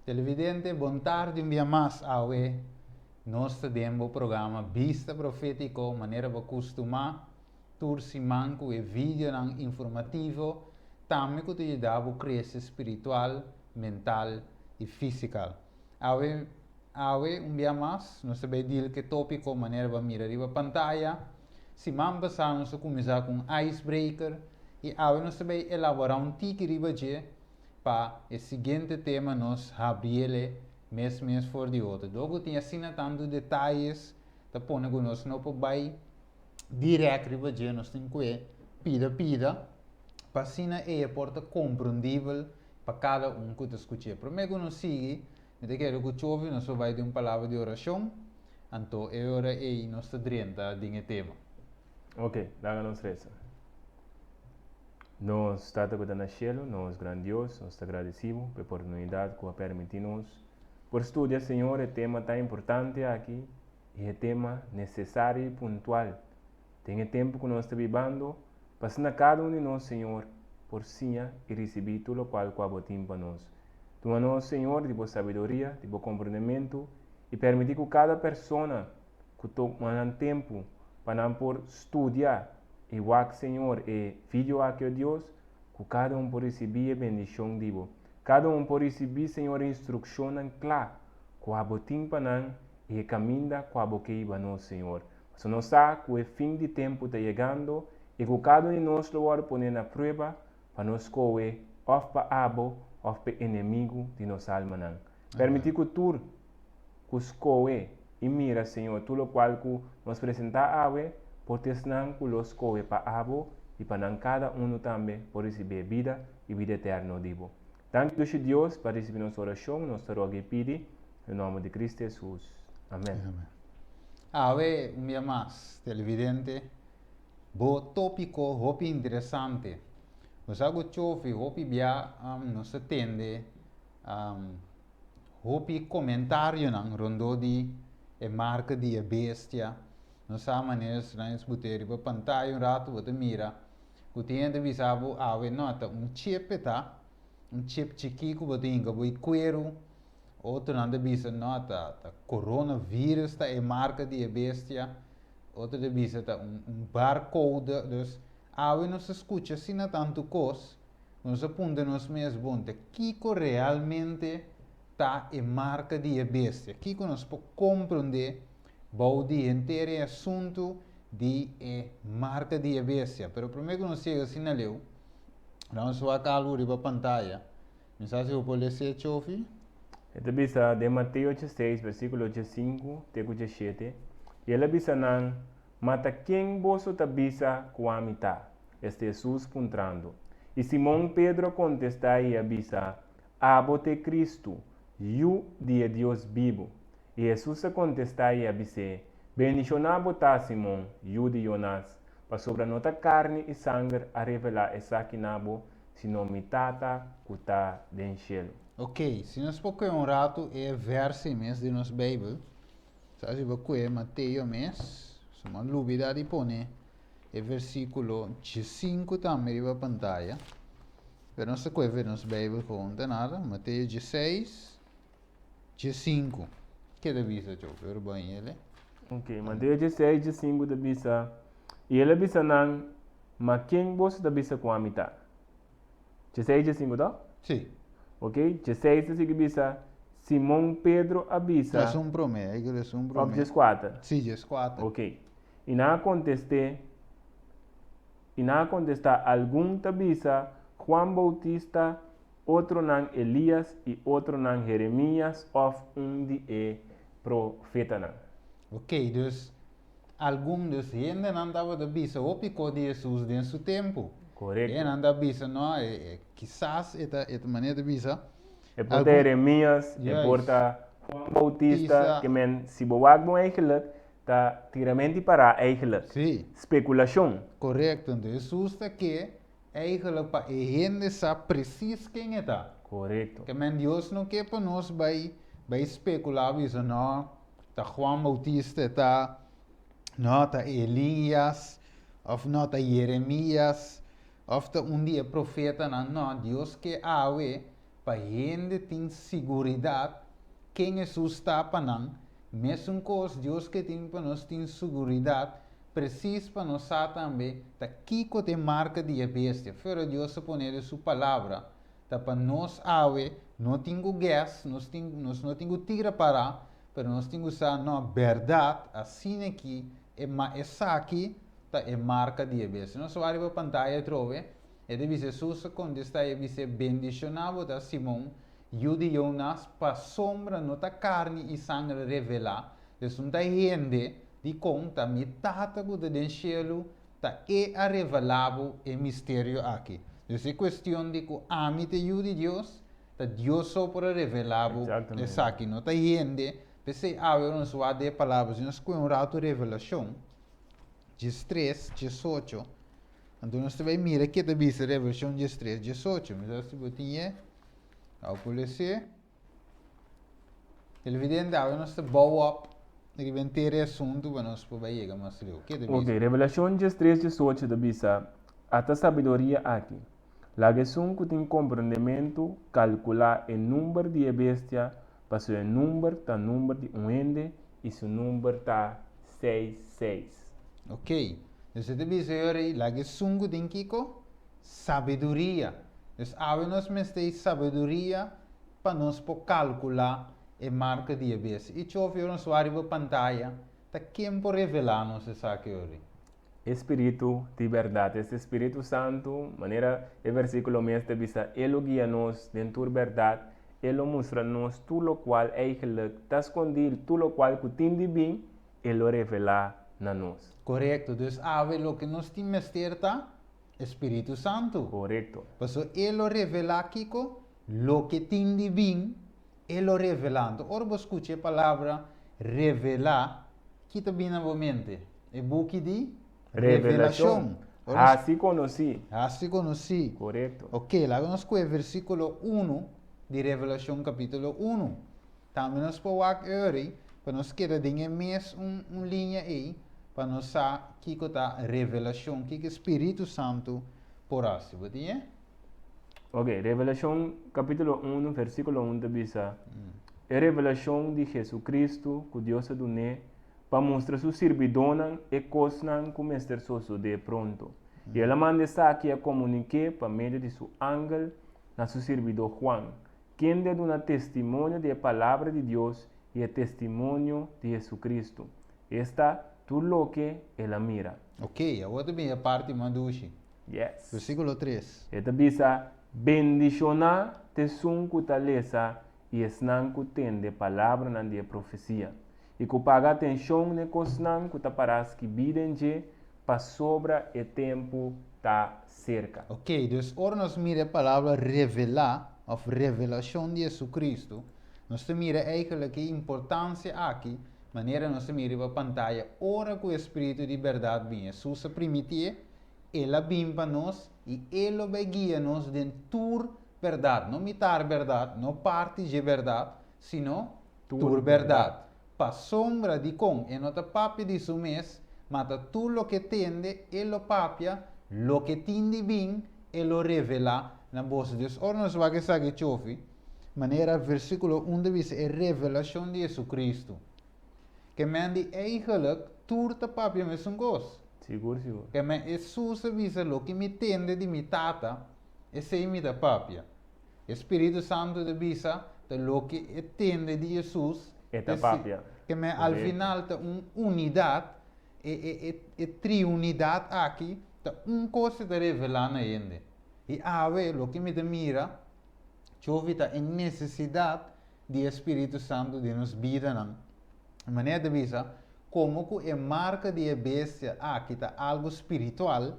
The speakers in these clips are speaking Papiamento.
Televidente, bon tardi un bia mas. Awe nos ta den bo programa Bista Profétiko, manera bo kustumá tur siman ku e videonan informativo, tambe ku ta yuda bo krese spiritual, mental i físikal. Awe, awe un bia mas nos ta bai deal ku e tópiko manera bo a mira riba pantaya. Siman pasá nos a kuminsá ku un icebreaker i awe nos ta bai elaborá un tiki riba dje pa e siguiente tema nos habriele mes mes for di otro. Dor ku tin asina tantu detayes ta pone ku nos no por bai dirèkt riba dje, nos tin ku e pida pida pa asina e por ta komprondibel pa kada un ku ta skuch'é. Promé ku nos sigui, mi ta kere ku Chovi nos por bai den un palabra di orashon, anto e ora ei nos ta drenta den e tema. Ok, laga nos resa. Nos Tata ku ta na shelu, nos gran Dios, nos ta gradisí bo pa e oportunidat ku a permití nos por studia, Señor, e tema tan importante aki i e tema nesesario i puntual den e tempu ku nos ta bibando, pa asina kada un di nos, Señor, por siña i risibí tur lokual ku abo tin pa nos. Duna nos, Señor, di bo sabiduria, di bo komprendementu, i permití ku kada persona ku tuma nan tempu pa nan por studia i wak, Señor, e video aki, o Dios, ku kada un por risibí e bendishon di bo. Kada un por risibí, Señor, e instrukshonnan kla ku abo tin pa nan i e kaminda ku abo ke hiba nos, Señor. Pasobra nos sa ku e fin di tempu ta yegando i ku kada un di nos lo wòrdu poné na prueba pa nos skohe òf pa abo òf pa e enemigu di nos almanan. Permití ku tur ku skohe i mira, Señor, tur lokual ku nos presentá awe por ta esnan ku lo skohe pa abo i pa nan kada unu tambe por risibí e bida i bida eterno di bo. Danki dushi Dios pa risibí nos orashon, nos ta roga i pidi den nòmber di Kristu Hesus. Amèn. Amèn. Awe un bia mas, televidente, bo tópiko hopi interesante. Bo sa ku chofi hopi bia nos ta tende hopi komentarionan rondó di e marka di e bestia. Nos sa manera Srans but'é riba pantaya un ratu bo ta mira ku tin hende bisa bo awe no ta un chip e ta, un chip chikí ku bo ta hinka bo e kueru. Otronan ta bisa no ta ta coronavirus ta e marka di e bestia. Otro ta bisa ta un un barcode. Dus awe nos ta skucha asina tantu kos. Nos a puntra nos mes, Bon, ta kiko realmente ta e marka di e bestia? Kiko nos por komprondé bou di henter e asuntu di e marka di e bestia? Pero promé ku nos yega asina leu, nos wak algu riba pantaya. Mi sa si bo por les'é, Chofi. E ta bisa den Mateo dieseis, versíkulo diesinku te ku diesshete, I el a bisa nan, Ma ta ken boso ta bisa ku ami ta? Esta Hesus puntrando. I Simon Pedro a kontestá i a bisa, Abo ta e Kristu, Yu di e Dios bibu. I Hesus a kontestá i a bis'é, Bendishoná bo ta, Simon, yu di Yonas, pasobra no ta karni i sanger a revelá esaki na bo, sino mi Tata ku ta den shelu. Oké, si nos por kue un ratu e vèrsi mes di nos Beibel, Sa si bo kue Mateo mes, so bo a lubida di pone e versikulo diesinku tambe riba pantaya. Pero nos ta kue for nos Beibel gewoon ta nada. Mateo dieseis, diesinku. Ke ta bisa Joe? Pero bo a hele. Ok, Mateo dieseis, diesinku ta bisa, I el a bisa nan, Ma ken boso ta bisa ku ami ta? Djesei djesinku to? Sí. Ok, djesei ta sigui bisa, Simon Pedro a bisa. Esun promé, ei kere esun promé. Of djeskuater? Sí, djeskuater. Ok. I nan a kontest'é, i nan a kontestá, Algun ta bisa, Juan Boutista, otronan Elias i otronan Jeremias òf un di e profetanan. Ok, dus Algun dus hendenan tabata bisa hopi kos di Hesus den su tempu. Korekto. Hendenan ta bisa, no, e, e, kisas e ta, e ta manera ta bisa. E por ta Jeremias, e por ta Juan Bautista, ke men si bo wak bon eigenlijk, ta tiramenti pará eigenlijk. Sí. Spekulashon. Korekto. Enton Hesus ta ke eigenlijk pa e hende sa presis ken e ta. Korekto. Ke men Dios no ke pa nos bai, bai spekulá bisa, no, Ta Juan Bautista e ta, no ta Elias, of no ta Jeremias, of ta un di e profetanan. No, Dios ke awe. pa hende tin siguridat ken Hesus ta pa nan, mesun kos Dios ke tin pa nos tin siguridat presis pa nos sa tambe ta kiko ta e marka di e bestia. Pero Dios a pone den su Palabra ta pa nos awe no tin ku guess, nos tin nos no tin ku tira para, pero nos tin ku sa no bèrdat asina ki e ma esaki ta e marka di e bestia. Nos wak riba pantaya atrobe. E ta bisa, Hesus a kontestá i a bis'é, Bendishoná bo ta, Simon, yu di Jonas, pasobra no ta karni i sanger revelá, esun ta hende, dikon ta mi Tata ku ta den shelu ta e a revelá bo e misterio aki. Dus e kuestion di ku ami ta e Yu di Dios, ta Dios so por a revelá bo esaki, no ta hende. P'esei awe nos wak den e palabra, si nos kohe un ratu Revelashon 13, 18, Anto nos ta bai mira ke ta bisa Revelashon 13, 18. Mi sa si bo tin e. Au por les'é. Televidente, awe nos ta bou op riba henter e asuntu pa nos por bai yega mas leu. Ke ta bisa? Ok, Revelashon 13, 18 ta bisa, Ata sabiduria aki, Laga esun ku tin komprondementu kalkulá e number di e bestia, pasobra e number ta number di un hende i su number ta seis seis. Ok. Dus e ta bisa e ora ei, laga esun ku tin kiko? Sabiduria. Dus awe nos mester ei sabiduria pa nos por kalkulá e marka di e bestia. I chofi ora nos wak riba pantaya, ta ken por revelá nos esaki ora ei? E spiritu di bèrdat, esta Spiritu Santu, manera e versíkulo mes ta bisa, E lo guia nos den tur bèrdat, E lo mustra nos tur lokual eigentlik ta skondí, tur lokual ku tin di bin, E lo revelá na nos. Korekto. Dus awe loke nos tin mester ta e Spiritu Santu. Korekto. Pasobra E lo revelá kiko? Loke tin di bin, E lo revelá. Anto ora bo skucha e palabra revelá, ki ta bin na bo mente? E buki di Revelashon. Hasi konosí. Hasi konosí. Korekto. Oke, laga nos kohe versíkulo unu di Revelashon kapítulo unu. Tambe nos por wak e ora ei pa nos keda den e mes un un liña ei pa nos sa kiko ta revelashon, kiko e Spiritu Santu por hasi. Bo tin e? Ok, Revelashon kapítulo unu versíkulo un ta bisa, E revelashon di Hesukristu ku Dios a dun'é pa mustra su sirbidónan e kosnan ku mester sosodé pronto. I el a manda esaki a komunik'é pa medio di su angel na su sirbidó Juan, kende a duna testimonio di e Palabra di Dios i e testimonio di Hesukristu, esta, tur loke el a mira. Ok, awor ta bin e parti mas dushi. Yes. Versíkulo tres. E ta bisa, Bendishoná t'esun ku ta lesa i esnan ku tende palabranan di e profesia, i ku paga atenshon n'e kosnan ku ta pará skibí den dje, pasobra e tempu ta serka. Ok, dus ora nos mira e palabra revelá òf revelashon di Jesucristo, nos ta mira eigenlijk e importansia aki, manera nos ta mira riba pantaya, ora ku e Spiritu di bèrdat bin. Hesus a primitié, El a bin pa nos i E lo bai guia nos den tur bèrdat, no mitar bèrdat, no parti dje bèrdat, sino tur bèrdat. Pasobra dikon e no ta papia di su mes, ma ta tur loke tende e lo papia, loke tin di bin e lo revelá na boso. Dus ora nos wak esaki chofi, manera versíkulo un ta bisa e revelashon di Jesucristo. Ke men di eigenlijk tur ta papia mesun kos. Sigur, sigur. Ke men Hesus a bisa loke mi tende di mi Tata, esei mi ta papia. E Spiritu Santu ta bisa ta loke e tende di Hesus, E ta papia. Ke men al final ta un unidat, e e e e triunidat aki ta un kos e ta revelá na hende. I awe loke mi ta mira, chofi ta e nesesidat di e Spiritu Santu den nos bidanan. E manera ta bisa, komo ku e marka di e bestia aki ta algu spiritual,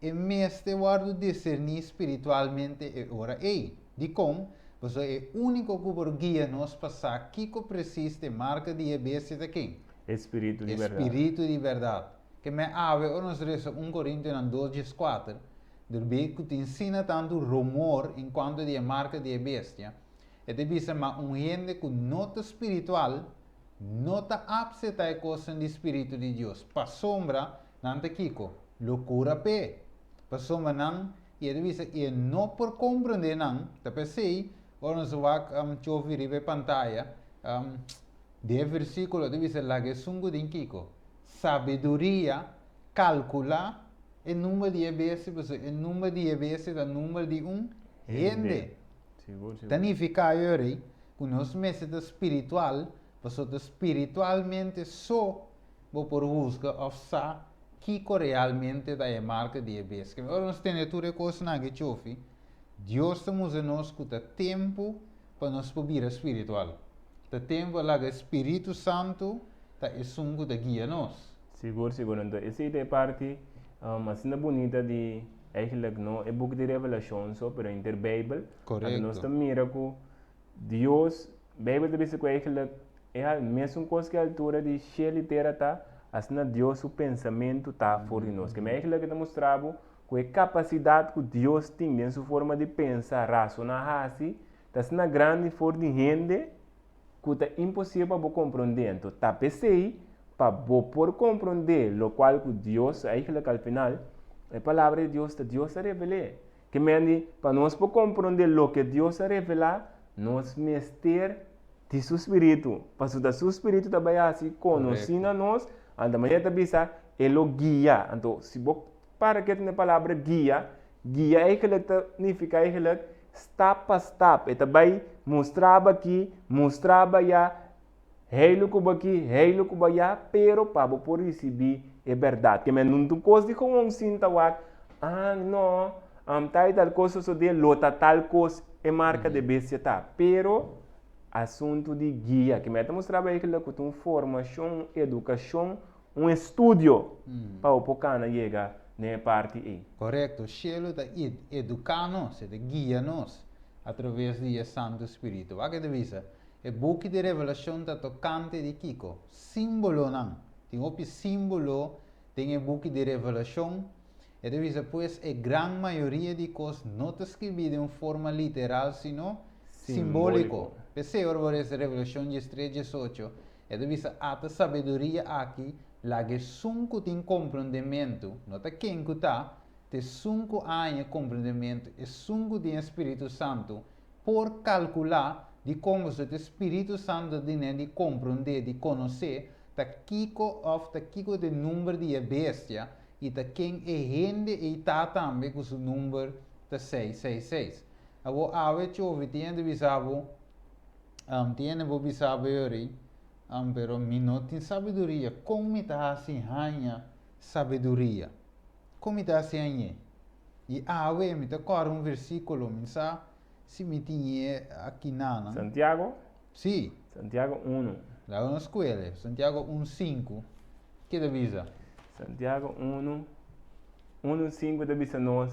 e mester wòrdu diserní spiritualmente e ora ei. Dikon? Pasobra e úniko ku por guia nos pa sa kiko presis ta e marka di e bestia ta ken? E Spiritu di E bèrdat. Spiritu di bèrdat. Ke men awe ora nos resa un Korintionan dos 14, dor ku tin asina tantu rumor en kuanto di e marka di e bestia, E ta bisa ma un hende ku no ta spiritual no ta apseptá e kosnan di spiritu di Dios, pasobra nan ta kiko? Lokura p'e. Pasobra nan, i e ta bisa, i e no por komprendé nan, ta p'esei Ora nos wak chofi riba e pantaya, den e versíkulo ta bisa laga esun ku tin kiko? Sabiduria kalkulá e number di e bestia, pasobra e number di e bestia ta number di un hende. Ta nifiká yori ku nos mester ta spiritual, pasobra ta spiritualmente so bo por husga òf sa kiko realmente ta e marka di e bestia. Ora nos tende tur e kosnan aki chofi, Dios ta mustra nos ku ta tempu pa nos por bira spiritual. Ta tempu pa laga e Spiritu Santu ta esun ku ta guia nos. Sigur, sigur. Anto esei ta e parti asina bunita di eigenlijk no e buki di Revelashon so, pero henter Beibel. Anto nos ta mira ku Dios, Beibel ta bisa ku eigenlijk e al mesun kos ku e altura di shel i tera ta, asina Dios su pensamentu ta for di nos. Keme eigenlijk e ta mustra bo Ku e kapasidat ku Dios tin den su forma di pensa, rasoná, hasi, ta asina grandi for di hende ku ta imposibel pa bo komprondé. Anto ta p'esei, pa bo por komprondé lokual ku Dios, eigentlik al final, e Palabra di Dios ta Dios a revel'é. Ke men di, pa nos por komprondé loke Dios a revelá, nos mester di su spiritu. Pasobra ta su spiritu ta bai hasi konosí na nos, anto manera ta bisa, e lo guia. Anto si bo Para ke tene palabra guia? Guia eigenlijk ta nifiká eigenlijk stap pa stap. E ta bai mustra bo aki, mustra bo ayá, heilu ku bo aki, heilu ku bo ayá, pero pa bo por risibí e bèrdat. Ke men no ta un kos di gewoon sinta wak, ah no, tal i tal kos sosodé, lo ta tal kos e marka de bestia ta. Pero asuntu di guia, ke men ta mustra bo eigenlijk ku ta un formashon, un edukashon Un estudio pa bo por kana yega den e parti ei. Korekto, shelu ta eduká nos, e ta guia nos atraves di e Santu Spiritu. Wak e ta bisa, e buki di Revelashon ta tokante di kiko? Símbolonan. Tin hopi símbolo den e buki di Revelashon. E ta bisa, pues, e gran mayoria di kos no ta skibí den un forma literal sino simbóliko. P'esei ora bo lesa Revelashon diestres, diesocho, E ta bisa, Ata sabiduria aki, laga esun ku tin komprondementu, no ta ken ku ta, ta esun ku a haña komprondementu, esun ku tin e Spiritu Santu, por kalkulá di kon boso ta e Spiritu Santu ta dine di komprondé, di konosé, ta kiko òf ta kiko ta e number di e bestia i ta ken e hende ei ta tambe ku su number ta 666. Awor awe Chovi tin hende bisa bo, Tin hende bo bisa bo yori, pero mi no tin sabiduria. Kon mi ta hasi haña sabiduria? Kon mi ta hasi hañ'é? I awe mi ta kòrda un versíkulo, mi sa si mi tin e aki nanan. Santiago? Sí. Santiago unu. Laga nos skuele. Santiago un sinku. Ke ta bisa? Santiago unu, unu sinku ta bisa nos,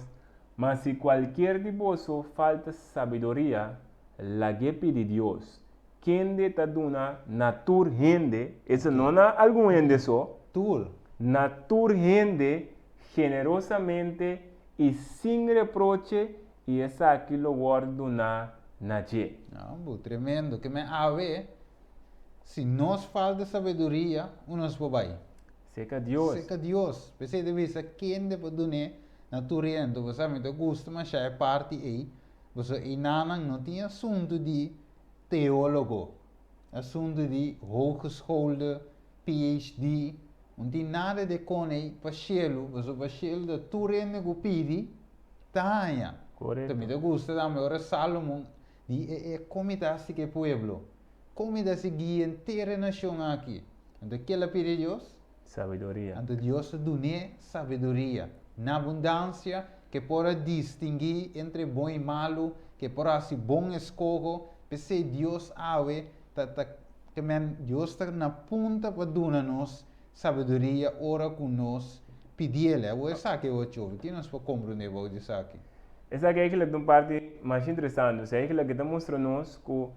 Ma si kualkier di boso falta sabiduria, Lag'é pidi Dios, kende ta duna na tur hende, esta no na algun hende so, Tur. na tur hende generosamente i sin reproche, i esaki lo wòrdu duná na dje. Ambu, tremendo. Ke men awe, si nos falta sabiduria, unda nos por bai? Seka Dios. Seka Dios. P'esei ta bisa, kende por dun'é na tur hende. Bo sa, mi ta gusta mashá e parti ei, Pasobra einanan no tin asuntu di teólogo, asuntu di hogeschoolde, PhD, no tin nada de kon ei pa shelu, pasobra pa shelu ta tur hende ku pidi ta haña. Korekto. Mi ta gusta tambe ora Salomon di e e kon mi ta hasi ku e pueblo, kon mi ta hasi guia henter e nashon aki. Anto kel a pidi Dios? Sabiduria. Anto Dios a dun'é sabiduria na abundansia, k'e por a distinguí entre bon i malu, k'e por a hasi bon eskoho. P'esei Dios awe ta ta ke men Dios ta na punta pa duna nos sabiduria ora ku nos pidiel. Awor esaki awor chovi, ki nos por komprondé bou di esaki? Esaki eigenlijk ta un parti masha interesante. Osea eigenlijk e ta mustra nos ku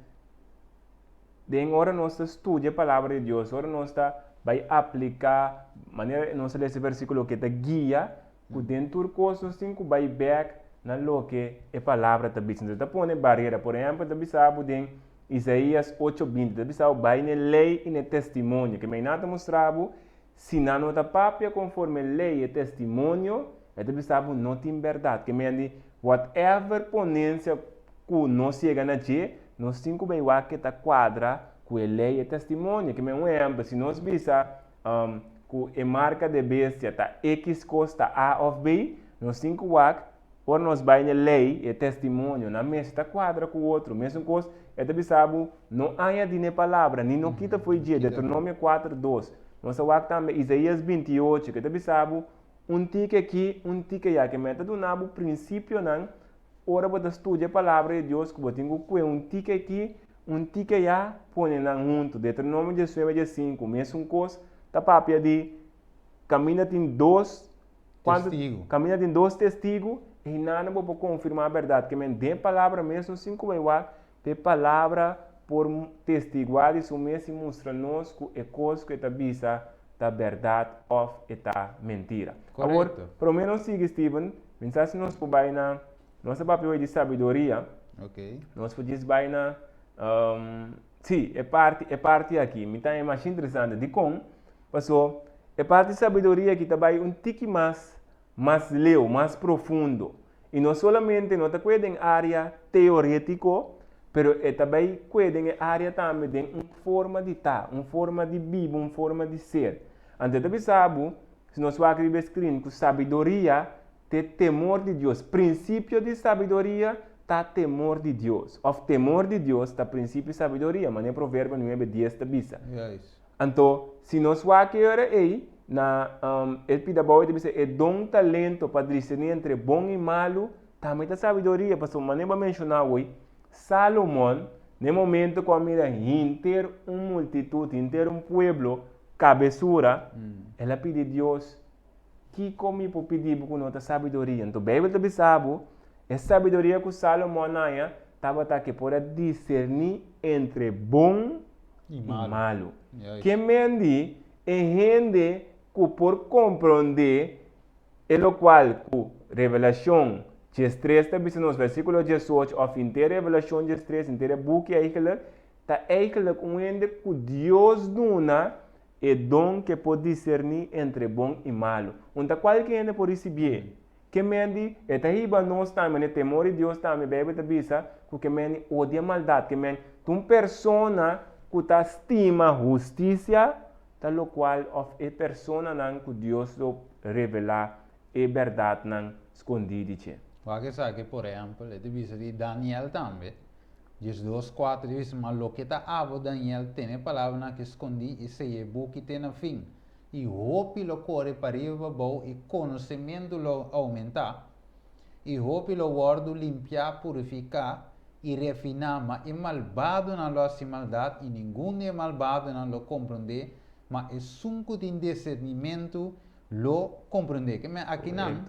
Den ora nos ta studia Palabra di Dios, ora nos ta bai apliká manera nos a lesa e versíkulo ke ta guia, ku den tur kos nos tin ku bai bèk na loke e Palabra ta bisa. Entonces ta pone barera. Por ehèmpel, ta bisa bo den Isaías ocho binti, ta bisa bo bai na e lei i na e testimonio. Ke mainá ta mustra bo si nan no ta papia konforme e lei i e testimonio, e ta bisa bo no tin bèrdat. Ke mende whatever ponensia. ku nos yega na dje, nos tin ku bai wak ke ta kuadra ku e lei e testimonio. Ke men un ehèmpel, si nos bisa ku e marka di e bestia ta ekis kos ta A òf B, nos tin ku wak ora nos bai na e lei e testimonio, nan mester ta kuadra ku otro. Mesun kos e ta bisa bo, no añadí na e palabra, ni no kita fo'i dje, Deuteronomio kuater dos. Nos a wak tambe Isaías 28 ke ta bisa bo, un tiki aki, un tiki ayá, ke men ta duna bo prinsipionan Ora bo ta studia e Palabra di Dios ku bo tin ku kue un tiki aki, un tiki ayá, pone nan huntu. Deuteronomio diesnuebe diesinku, mesun kos, ta papia di kaminda tin dos kuantu Testigu. kaminda tin dos testigu, einan bo por konfirmá bèrdat. Ke men den e Palabra mes nos tin ku bai wak pa e Palabra por testiguá di su mes i mustra nos ku e kos ku e ta bisa ta bèrdat òf e ta mentira. Awor, Korekto. promé nos sigui, Steven, mi sa si nos por bai na, nos a papia hoy di sabiduria, Ok. nos por djis bai na, sí, e parti, e parti aki, mi ta haña masha interesante. Dikon? Paso, e parti sabiduria aki ta bai un tiki mas, mas leu, mas profundo. I no solamente no ta kue den área teorétiko, pero e ta bai kue den e área tambe den un forma di ta, un forma di biba, un forma di ser. Anto e ta bisa bo, si nos wak riba e screen, ku sabiduria t'e temor di Dios. Prinsipio di sabiduria ta temor di Dios, òf temor di Dios ta prinsipio di sabiduria, manera Proverbio nuebe dies ta bisa. Juist. Anto, si nos wak e ora ei, na e pida abou e ta bisa, e don talento pa discerní entre bon i malu tambe ta sabiduria. Pasobra manera bo a menshoná awor, Salomon, na e momento ku a mira henter un multitut, henter un pueblo kabesura, el a pidi Dios, Kiko mi por pidi bo ku no ta sabiduria? Anto Beibel ta bisa bo, e sabiduria ku Salomon a haña tabata ku e por a diserní entre bon I i malu. malu. Juist. Ke men di e hende ku por komprondé e lokual ku Revelashon 13 ta bisa nos, versíkulo 18, òf henter Revelashon 13, henter e buki eigentlik, ta eigentlik un hende ku Dios duna E don ke por diserní entre bon i malu. Un ta kualke hende por risibié. Ke men di, e ta hiba nos tambe n'e temor di Dios tambe. Beibel ta bisa ku ke men di odia maldat. Ke men ta un persona ku ta stima hustisia, ta lokual òf e personanan ku Dios lo revelá e bèrdatnan skondí di dje. Wak esaki, por ehèmpel, e ta bisa di Daniel tambe. 12, 4 dice, Ma loke ta abo, Daniel, tene e palabranan aki skondí i seya e buki te na fin. I hopi lo kore pariba pa bou i konosementu lo oumentá, i hopi lo wòrdu limpiá, purifiká i refiná, ma e malbadonan lo hasi maldat i ningun di e malbadonan lo komprondé, ma esun ku tin disernimentu lo komprondé. Ke men akinan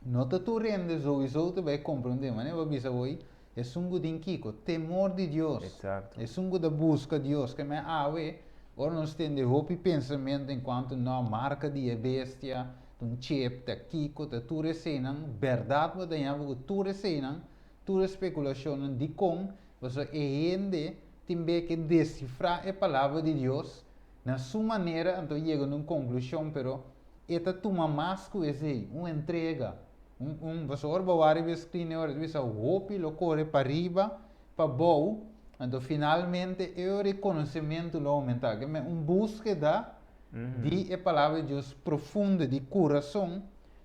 no ta tur hende souiso ta bai komprondé, manera bo a bisa hoy, Esun ku tin kiko? Temor di Dios. Exacto. Esun ku ta buska Dios. Ke men awe, ora nos tende hopi pensamentu en kuantu no, marka di e bestia, ta un chip, ta kiko, ta tur eseinan, bèrdat bo ta haña bo ku tur eseinan, tur e spekulashonnan, dikon? Pasobra e hende tin be ke desifrá e Palabra di Dios na su manera, anto yega na un konklushon, pero e ta tuma mas ku esei, un entrega. Un un pasobra ora bo wak riba e screen e ora ta bisa hopi lo kore pariba pa bou anto finalmente e ora e konosementu lo oumentá. Ke men un búskeda di e palabra di Dios profundo di kurason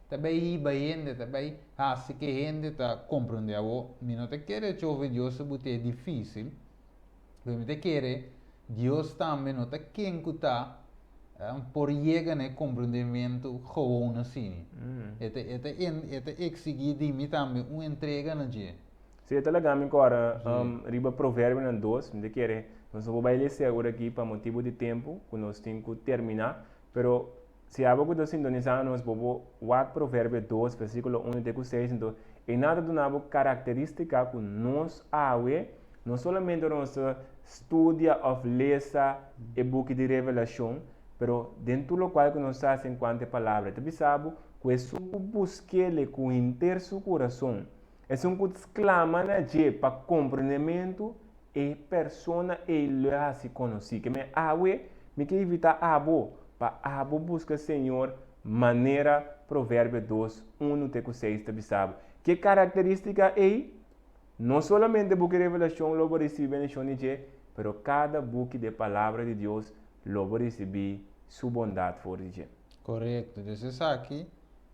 ta bai hiba hende ta bai hasi ke hende ta komprondé. Awor mi no ta kere chove Dios ta but'é difísil. Pero mi ta kere Dios tambe no ta ken ku ta por yega na e komprendementu gewoon asini. E ta e ta e ta eksigí di mi tambe un entrega na dje. Sí, e ta laga mi kòrda riba Proverbionan dos. Mi ta kere nos no por bai lesa awor aki pa motibu di tempu ku nos tin ku terminá. Pero si abo ku ta sintonisá nos bo por wak Proverbio dos versíkulo unu te ku seis anto e nan ta duna bo karakterístika ku nos awe no solamente ora nos ta studia òf lesa e buki di Revelashon pero den tur lokual ku nos ta hasi enkuanto e palabra e ta bisa bo ku esun ku busk'el ku henter su kurason esun ku sklama na dje pa komprendementu E persona ei lo e hasi konosí. Ke men awe mi ke invitá abo pa abo buska Señor manera Proverbio dos, unu te ku seis ta bisa bo. Ke karakterístika ei? No solamente buki Revelashon lo bo risibí bendishon di dje, pero kada buki di e Palabra di Dios lo bo risibí su bondat for di dje. Korekto. Dus esaki,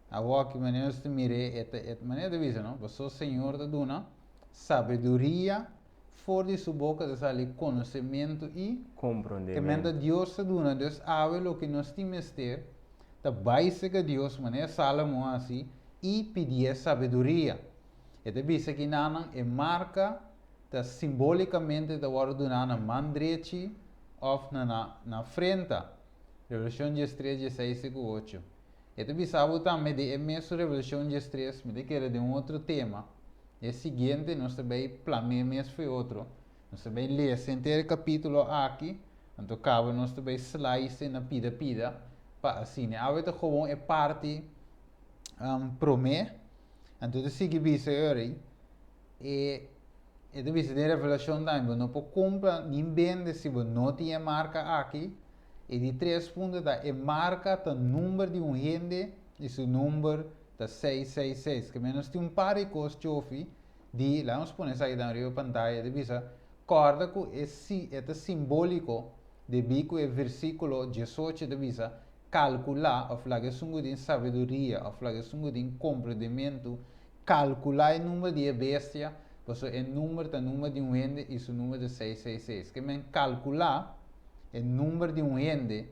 awoki manera nos ta mir'é, e ta, e manera ta bisa, no? Pasobra Señor ta duna sabiduria, for di su boka ta sali konosementu i. Komprondementu. Ke menta Dios ta duna. Dus awe loke nos tin mester ta bai serka Dios, manera Sálomon a hasi, i pidié sabiduria. E ta bisa kinanan e marka ta simbolikamente ta wòrdu duná na man drechi òf na na na frenta, Revelashon 13, 16 te ku ocho. E ta bisa bo tambe den e mesun Revelashon 13, mi ta kere den un otro tema, e siguiente nos ta bai plam'é mes fu e otro, nos ta bai lesa henter e kapítulo aki, anto kaba nos ta bai slice na pida pida pa asina. Awe ta gewoon e parti promé. Anto ta sigui bisa e ora ei, e e ta bisa den Revelashon tambe, bo no por kumpra nin bende si bo no tin e marka aki. E di tres punto ta e marka ta number di un hende i su number ta 666. Ke men nos tin un par di kos chofi di, laga nos pone esaki tambe riba pantaya, e ta bisa, kòrda ku e si e ta simboliko debí ku e versíkulo 18 ta bisa, kalkulá, òf laga esun ku tin sabiduria, òf laga esun ku tin komprendementu, kalkulá e number di e bestia, pasobra e number ta number di un hende i su number ta 666. Ke men kalkulá e number di un hende,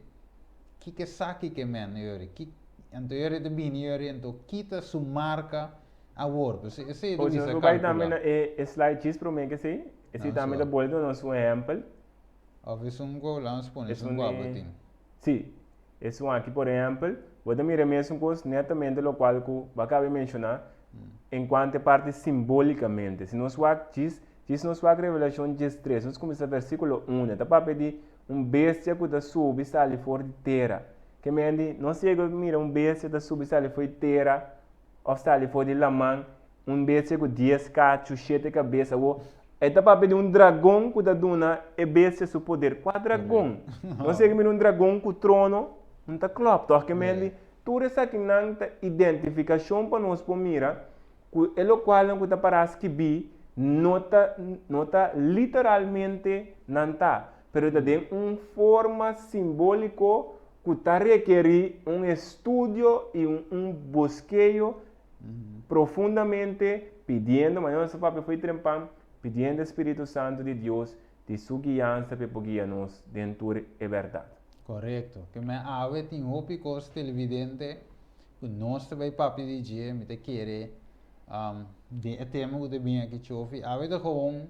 kiko esaki ke men yori? Ki, anto yori ta bini yori, anto kita su marka awor? Pasobra esei ta Pues bisa nos bai tambe kalkulá. na e e slide djis promé ke esei, esei Nan tambe ta su. bolbe duna nos un ehèmpel. Òf esun ku laga nos pone esun Esun ku di abo tin. Sí, esun aki por ehempel, bo ta mira e mesun kos netamente lokual ku bo a kaba di menshoná enkuanto e parti simbolikamente. Si nos wak djis, djis nos wak Revelashon 13, nos kuminsá versíkulo 1, e ta papia di un bestia ku ta subi sali for di tera. Ke men di, nos yega mira un bestia ta subi sali for di tera òf sali for di laman Un bestia ku dies kachu, shete kabes. Awor, e ta papia di un dragon ku ta duna e bestia su poder. Kua dragon? Nos yega mira un dragon ku trono, no ta klòp tòg? Ke men di, tur esakinan ta identifikashon pa nos por mira ku e lokualnan ku ta pará skibí no ta no ta literalmente nan ta, pero ta den un forma simbóliko ku ta rekerí un estudio i un un buskeo Profundamente pidiendo, manera nos a papia fo'i trempan, pidiendo e Spiritu Santu di Dios di su guiansa pa e por guia nos den tur e bèrdat. Korekto. Ke men awe tin hopi kos televidente ku nos ta bai papia di dje, mi ta kere den e tema ku ta bini aki chofi, awe ta gewoon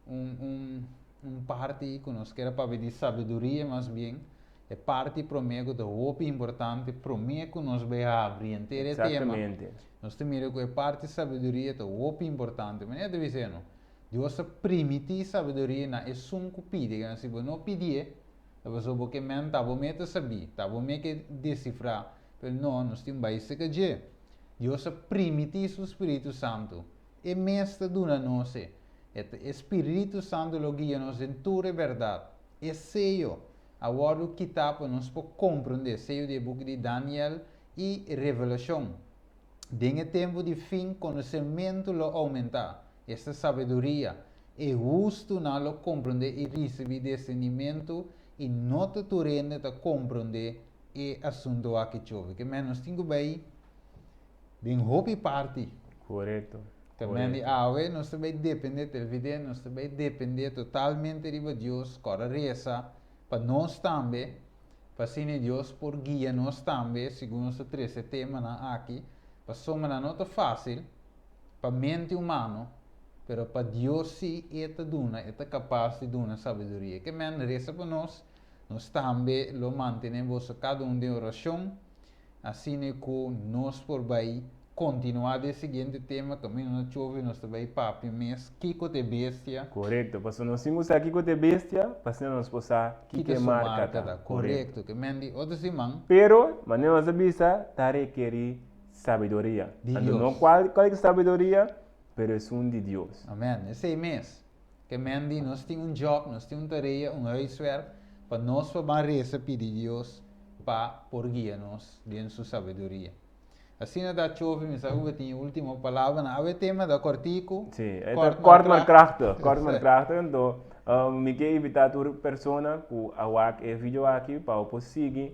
un un un parti ku nos kier a papia di sabiduria mas bien. E parti promé ku ta hopi importante promé ku nos bai habri henter e tema, nos ta mira ku e parti sabiduria ta hopi importante. Manera ta bisa no, Dios a primití sabiduria na esun ku pidi. Si bo no pidié, ta pasobra bo ke men ta bo me ta sabí, ta bo me ke desifrá. Pero no, nos tin bai serka dje. Dios a primití su spiritu santu. E mes ta duna nos e. E spiritu santu lo guia nos den tur e bèrdat. E seyo a wòrdu kitá pa nos por komprondé seyo di e buki di Daniel i Revelashon. Den e tempu di fin konosementu lo oumentá, esta sabiduria. E hustunan lo komprondé i risibí discernimentu i no ta tur hende ta komprondé e asuntu aki chove. Ke men nos tin ku bai den hopi parti. Korekto. Ke men di awe nos ta bai dependé, televidente, nos ta bai dependé totalmente riba Dios, kòrda resa pa nos tambe, pa asina Dios por guia nos tambe segun nos ta trese e temanan aki, pasobra nan no ta fásil pa mente humano, pero pa Dios sí e ta duna, e ta kapas di duna sabiduria. Ke men resa pa nos, nos tambe lo mantené boso kada un den orashon. Asina ku nos por bai kontinuá den siguiente tema kaminda nos chove nos ta bai papia mes kiko ta e bestia. Korekto, pasobra nos tin ku sa kiko ta e bestia pa asina nos por sa kiko e marka ta. Korekto, ke men di otro siman. Pero, manera nos a bisa, ta rekerí sabiduria. Di Anto Dios. no kual kualke sabiduria, pero esun di Dios. Amen, esei mes. Ke men di nos tin un job, nos tin un tarea, un huiswerk, pa nos por ban resa pidi Dios pa por guia nos den su sabiduria. Asina ta Chofi, mi sa ku bo tin e último palabranan. Awe tema ta kòrtiku. Sí, e ta kòrt maar krachtig, kòrt maar krachtig. Anto mi ke invitá tur persona ku a wak e video aki pa bo por sigui,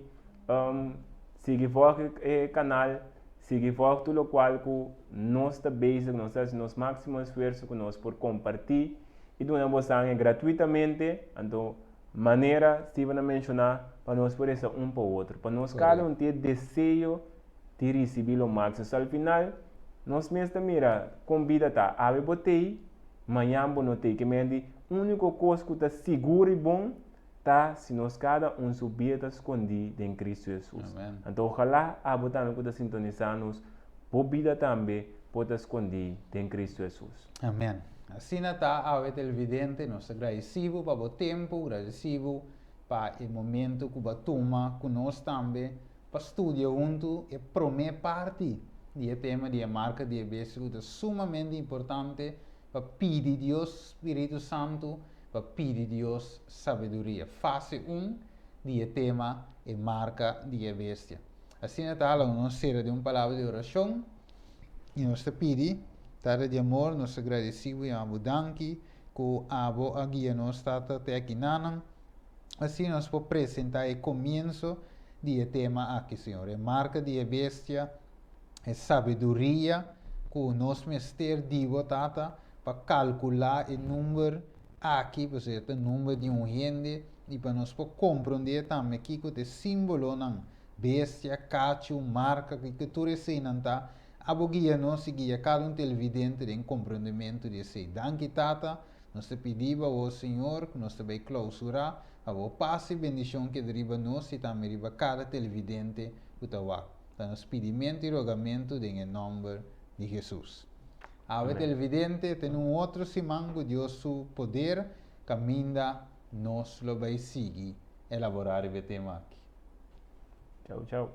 sigui vòlg e kanal, sigui vòlg tur lokual ku nos ta bezig, nos ta hasi nos máksimo esfuerso ku nos por kompartí i duna bosan e gratuitamente. Anto manera Steven a menshoná, pa nos por resa un pa otro, pa nos kada un tin e deseo di risibí lo máksimo. So al final nos mes ta mira kon bida ta. Awe bo t'ei, mañan bo no t'ei. Ke men di úniko kos ku ta sigur i bon ta si nos kada un su bida ta skondí den Kristu Hesus. Anto ojalá abo tambe ku ta sintonisá nos, bo bida tambe por ta skondí den Kristu Hesus. Amen. Asina ta awe televidente, nos ta gradisí bo pa bo tempu, gradisí bo pa e momento ku bo a tuma ku nos tambe pa studia huntu e promé parti di e tema di e marka di e bestia ku ta sumamente importante pa pidi Dios Spiritu Santu, pa pidi Dios sabiduria. Fase un di e tema e marka di e bestia. Asina ta laga nos sera den un palabra di orashon i nos ta pidi, Tata di amor, nos ta gradisí bo i ama bo danki ku abo a guia nos Tata te akinanan. Asina nos por presentá e komienso di e tema aki, Señor. E marka di e bestia, e sabiduria ku nos mester di bo, Tata, pa kalkulá e number aki, pasobra e ta number di un hende, i pa nos por komprondé tambe kiko ta e símbolonan, bestia, kachu, marka, kiko tur eseinan ta. Abo guia nos i guia kada un televidente den komprondementu di esei. Danki, Tata. Nos ta pidi bo awor, Señor, ku nos ta bai klousurá, pa bo pas i bendishon keda riba nos i tambe riba kada televidente ku ta wak. Ta nos pidimentu i rogamentu den e nòmber di Hesus. Awe televidente, tene un otro siman ku Dios su poder kaminda nos lo bai sigui elaborá riba e tema aki. Chau chau.